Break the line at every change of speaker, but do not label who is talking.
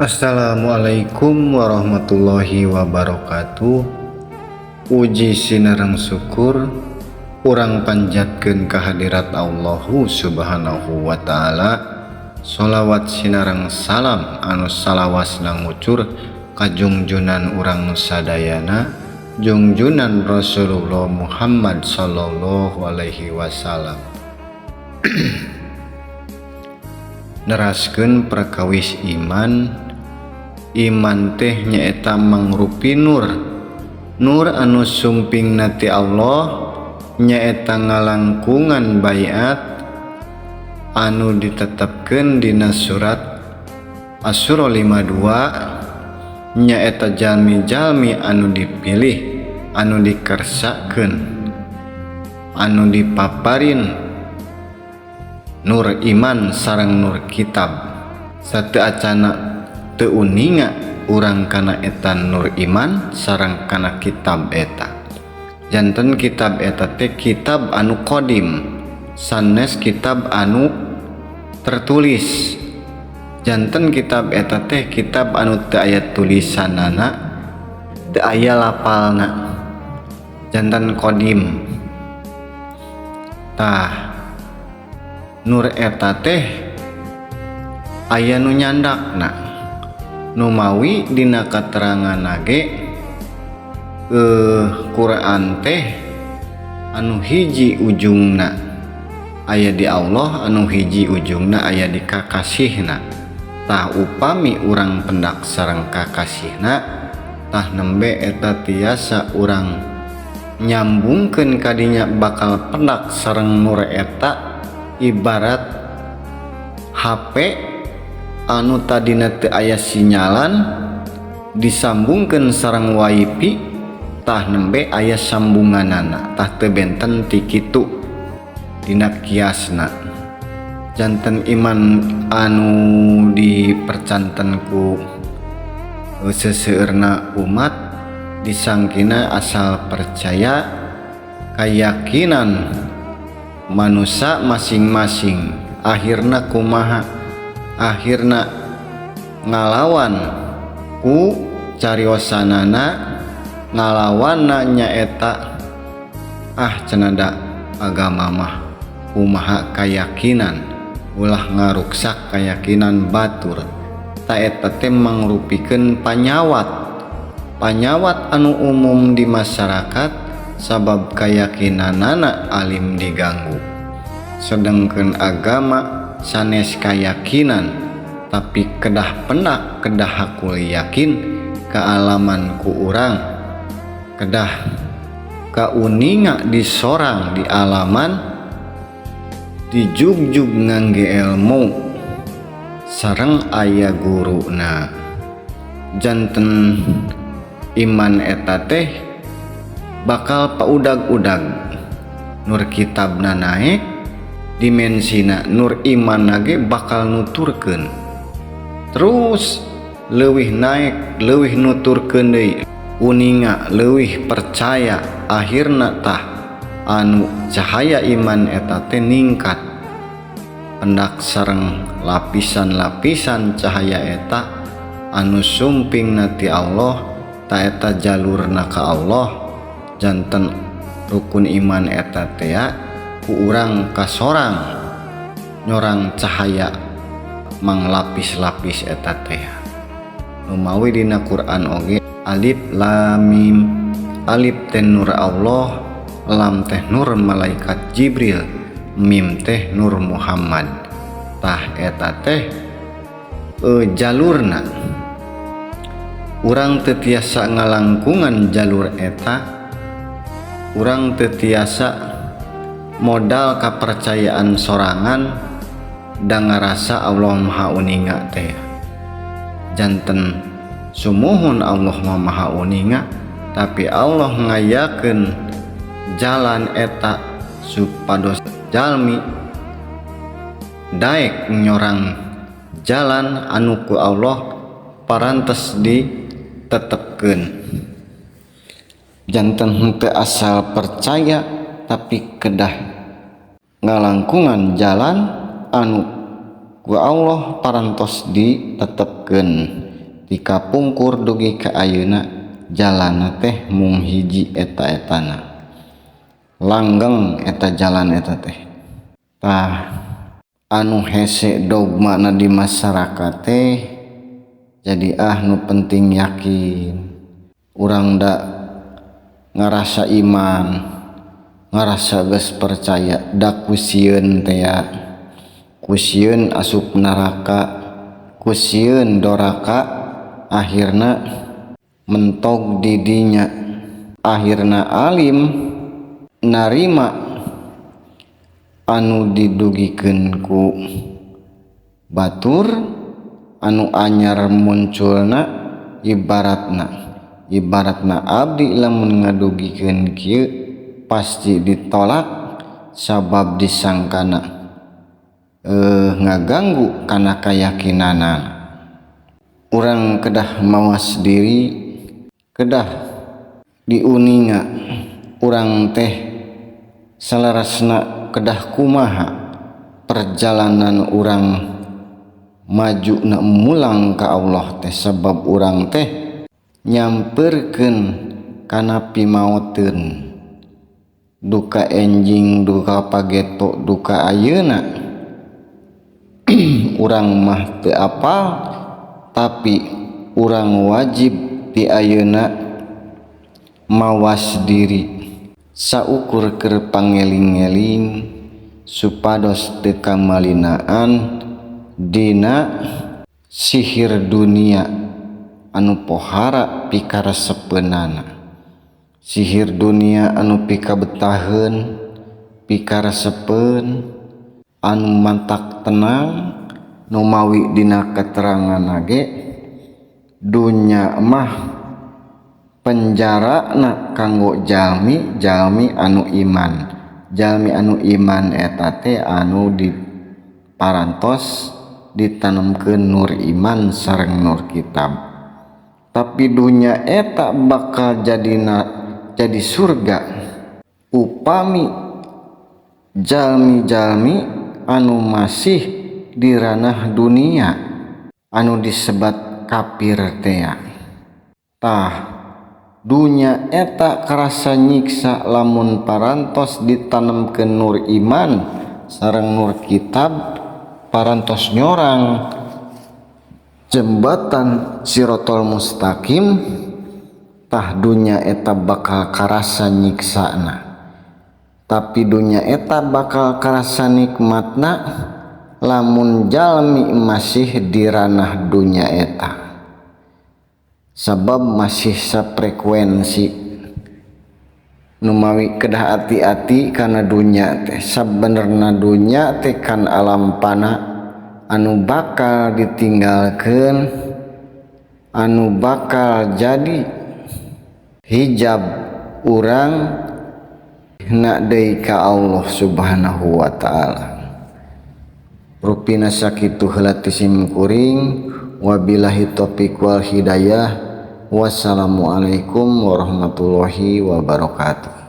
Assalamualaikum warahmatullahi wabarakatuh. Puji sinareng syukur urang panjatkeun kehadirat Allahu Subhanahu wa taala. Sholawat sinareng salam anu salawasna ngucur ka jungjunan urang sadayana, jungjunan Rasulullah Muhammad sallallahu alaihi wasallam. Neraskeun perkawis iman. Iman teh nyaeta mangrupi nur, nur anu sumpingna ti Allah, nyaeta ngalangkungan baiat anu ditetapkeun dina surat Asy-Syura 52, nyaeta jalmi-jalmi anu dipilih, anu dikersakeun, anu dipaparin nur iman sareng nur kitab. Sateuacana teu uninga urang kana eta nur iman sareng kana kitab eta. Janten kitab eta teh kitab anu qadim, sanes kitab anu tertulis. Janten kitab eta teh kitab anu teu aya tulisanana, teu aya lapalna, janten qadim. Tah, nur eta teh aya nu nyandakna, numawi dina katerangan ge Quran teh anu hiji ujungna aya di Allah, anu hiji ujungna aya di kakasihna. Tah, upami urang pendak sareng kakasihna, tah nembe eta tiasa urang nyambungkeun kadinya, bakal pendak sareng nur eta. Ibarat HP anu tadina teu aya sinyalan disambungkeun sareng wifi, tah nembe aya sambunganana. Tah, teu benten ti kitu dina kiasna. Janten iman anu dipercanten ku seseueurna umat disangkina asal percaya, keyakinan manusia masing-masing. Akhirna kumaha? Akhirna ngalawan ku cariosanana, ngalawan nyaeta, "Ah," cenah, "da agama mah kumaha keyakinan, ulah ngaruksak keyakinan batur." Tah, eta teh mangrupikeun panyawat, panyawat anu umum di masyarakat, sabab keyakinanana alim diganggu. Sedangkan agama sanes keyakinan, tapi kedah pendak, kedah hakul yakin, kealaman ku urang, kedah kauninga di sorang, di alaman, dijugjug ngangge ilmu sareng aya guruna. Janten iman eta teh bakal paudag-udag, nur kitabna naek dimensina, nur iman ge bakal nuturkeun terus, leuwih naek, leuwih nuturkeun deui, uninga, leuwih percaya. Akhirna tah anu cahaya iman eta teh ningkat, pendak sareng lapisan-lapisan cahaya eta anu sumping ti Allah. Tah, eta jalurna ka Allah. Janten rukun iman eta teh ku urang kasorang nyorang cahaya manglapis-lapis eta teh. Numawi dina Quran oge alif lam mim, alif teh nur Allah, lam teh nur malaikat Jibril, mim teh nur Muhammad. Tah, eta teh jalurna. Urang teu tiasa ngalangkungan jalur eta, urang teu tiasa modal kepercayaan sorangan dan ngarasa Allah Maha Uninga teh. Janten sumuhun Allah Maha Uninga, tapi Allah ngayakeun jalan eta supados jalmi daek nyorang jalan anu ku Allah parantos ditetepkeun. Janten henteu asal percaya, tapi kedah ngalangkungan jalan anu ku Allah parantos ditetepkeun. Ti kapungkur dugi ka ayeuna jalanna teh mung hiji eta-etana, langgeng eta jalan eta teh. Tah, anu hese dogmana di masyarakat teh jadi ah, nu penting yakin urang, da ngarasa iman, ngarasa geus percaya, da ku sieun teh ya, ku sieun asup neraka, ku sieun doraka. Akhirna mentog di dinya, akhirna alim narima anu didugikeun ku batur anu anyar munculna. Ibaratna abdi lamun ngadugikeun kieu pasti ditolak, sabab disangkana ngaganggu kana keyakinanana. Urang kedah mawas diri, kedah diuninga urang teh saleresna kedah kumaha perjalanan urang maju na mulang ka Allah teh, sabab urang teh nyamperkeun kana pimaoteun duka enjing, duka pageto, duka ayeuna. Urang mah teu apal, tapi urang wajib di ayeuna mawas diri saukur keur pangeling-eling supados teu kamalinaan dina sihir dunia anu pohara pikaresepeunana, sihir dunia anu pikabetaheun, pikaresepeun, anu mantak tenang. Numawi dina keterangan ge dunya mah penjarana kanggo jalmi jalmi anu iman. Jalmi anu iman eta teh anu di parantos ditanemkeun nur iman sareng nur kitab, tapi dunya eta bakal jadi surga upami jalmi-jalmi anu masih di ranah dunia anu disebat kafir teh. Tah, dunya eta karasa nyiksa lamun parantos ditanemkeun nur iman sareng nur kitab, parantos nyorang jembatan sirotol mustaqim. Tah, dunya eta bakal karasa nyiksana, tapi dunya eta bakal karasa nikmatna lamun jalmi masih di ranah dunya eta, sabab masih safrekuensi. Numawi kedah hati-hati karena dunya teh sabenerna dunya teh kan alam pana anu bakal ditinggalkan, anu bakal jadi hijab urang nak deui ka Allah Subhanahu wa Ta'ala. Rupina sakitu heula ti sim kuring. Wabillahi taufiq wal hidayah. Wassalamualaikum warahmatullahi wabarakatuh.